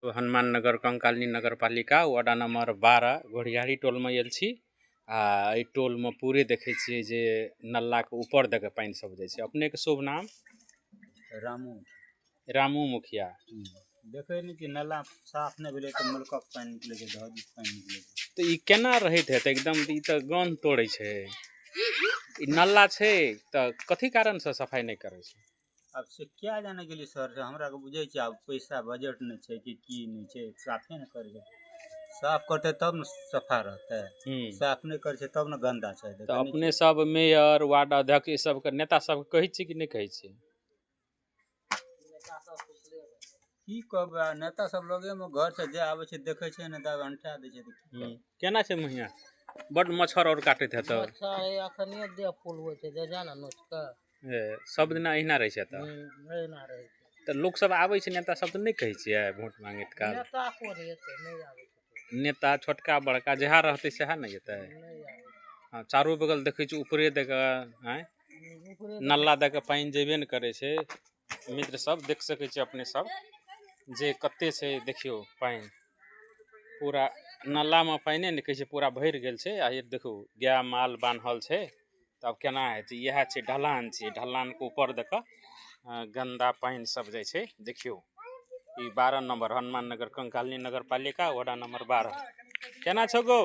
हनुमान नगर कंकालिनी नगरपालिका ward number 12 घोरियारी टोलमे आयल छी। आ एहि टोलमे पूरे देखै छियै जे नल्लाके ऊपर दऽ कऽ पानि सब जाइ छै। अपनेके शुभ नाम? रामू। रामू मुखिया। देखै नहि छियै, नाला साफ नहि भेलै तऽ मुल्कक पानि निकलै छै, दहजीक पानि निकलै छै। तऽ ई केना रहैत हेतै? एकदम ई तऽ गन्ध तोड़ै छै। ई नल्ला छै तऽ कथी कारणसँ सफाइ नहि करै छै? आब से क्या जाने गेली सर, से हमरा के बुझै छै। आब पैसा बजट नहि छै कि की नहि छै, साफे नहि करै छै। साफ करतै तब ने सफा रहतै। साफ नहि करै छै तब ने गन्दा छै। तऽ अपने सब मेयर, वार्ड अध्यक्ष, ई सबके नेता सबके कहै छियै कि नहि कहै छियै? की कहबै, आ नेता सब लगेमे घर छै, जे आबै छै देखै छै ने तऽ अंठा दै छै तऽ की कहबै? केना छै मुहिया? बड्ड मच्छर आओर काटैत हेतौ। मच्छर हे अखनिये देह फूल होइ छै, जे जा ने नोच कऽ। ए, सब दिना अहिना रहै छै एतऽ? एहिना रहै छै। तऽ लोक सब आबै छै नेता सब तऽ नहि कहै छियै वोट मांगैत काल? नेता कोन एतै? नहि आबै छै। नेता छोटका बड़का जएह रहतै सएह ने एतै। नहि आबै छै। हँ, चारू बगल देखै छी ऊपरे दऽ कऽ आँय ऊपरे नल्ला दऽ कऽ पानि जेबे ने करै छै। मित्र सब देख सकै छी अपने सब जे कते छै। देखियौ पानि पूरा नल्लामे पानिए नहि कहै छै, पूरा भरि गेल छै। आ ई देखू गाय माल बान्हल छै, तऽ आब केना हेतै? इएह छै ढलान छै, ढलानके ऊपर दऽ कऽ गन्दा पानि सब जाइ छै। देखियौ ई 12 नम्बर हनुमान नगर कंकालिनी नगरपालिका वार्ड नंबर 12। केना छौ गौ?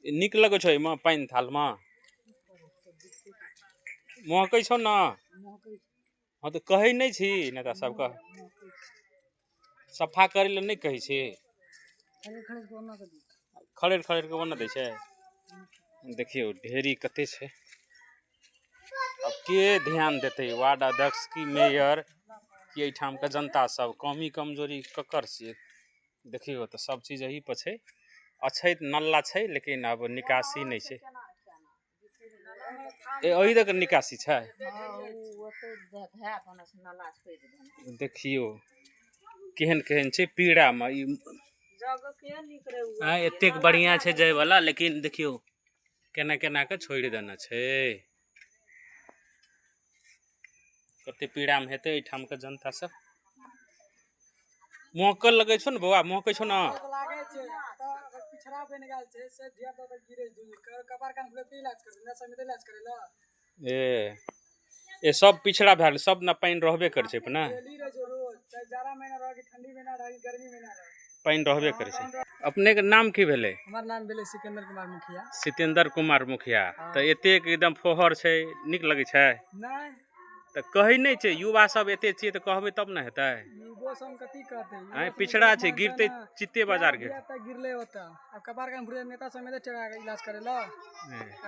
ई नीक लगै छौ एहिमे पानि थालमे? महकै छौ ने? हँ, तऽ कहै नहि छी नेता सबके सफा करै लए? नहि कहै छी? खड़ेर खड़ेर के ओना दै छै। देखियौ ढेरी कते छै। आब के ध्यान देतै, वार्ड अध्यक्ष की मेयर की एहिठामके जनता सब? कमी कमजोरी ककर छियै? देखियौ तऽ सब चीज एही पर छै। अछैत नल्ला छै लेकिन आब निकासी नहि छै। ए एहि दऽ कऽ निकासी छै। देखियौ केहन केहन छै पीड़ामे ई। आँय, एतेक बढ़िआँ छै जायवला, लेकिन देखियौ केना केना कऽ छोड़ि देने छै। कते पीड़ामे हेतै एहिठामके जनता सब। महकऽ लगै छौ ने बौआ? महकै छौ ने? लागै छै तऽ अगर पिछड़ा बनि गेल छै से धिया पुता गिरे दूर कपार कान फुले इलाज करतै नहि समिति इलाज करै लए। ए ए सब पिछड़ा भए गेल सब ने। पानि रहबे करै छै ने? डेली रहै छै रोज, चाहे जाड़ा महीना रह कि ठंडी महीना रह कि गर्मी महीना रह। पानि रहबे करै छै। अपनेके नाम की भेलै? हमर नाम भेलै सिकंदर कुमार मुखिया। सितेंद्र कुमार मुखिया। तऽ एतेक एकदम फोहर छै, नीक लगै छै? नहि। तऽ कहै नहि छै? युवा सब एते छियै तऽ कहबै तब ने हेतै। युवो सब कथी कहतै? आँय, पिछड़ा छै, गिरतै चित्ते बाजार गिर तऽ गिरले होता। आब कपार कान फुले नेता सब मिले इलाज करै लए,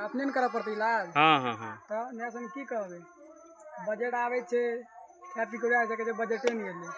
अपने ने करऽ पड़तै इलाज। हँ हँ हँ तऽ नेता सब की कहबै? बजट आबै छै, खाय पी कऽ छै, बजटे नहि एलै।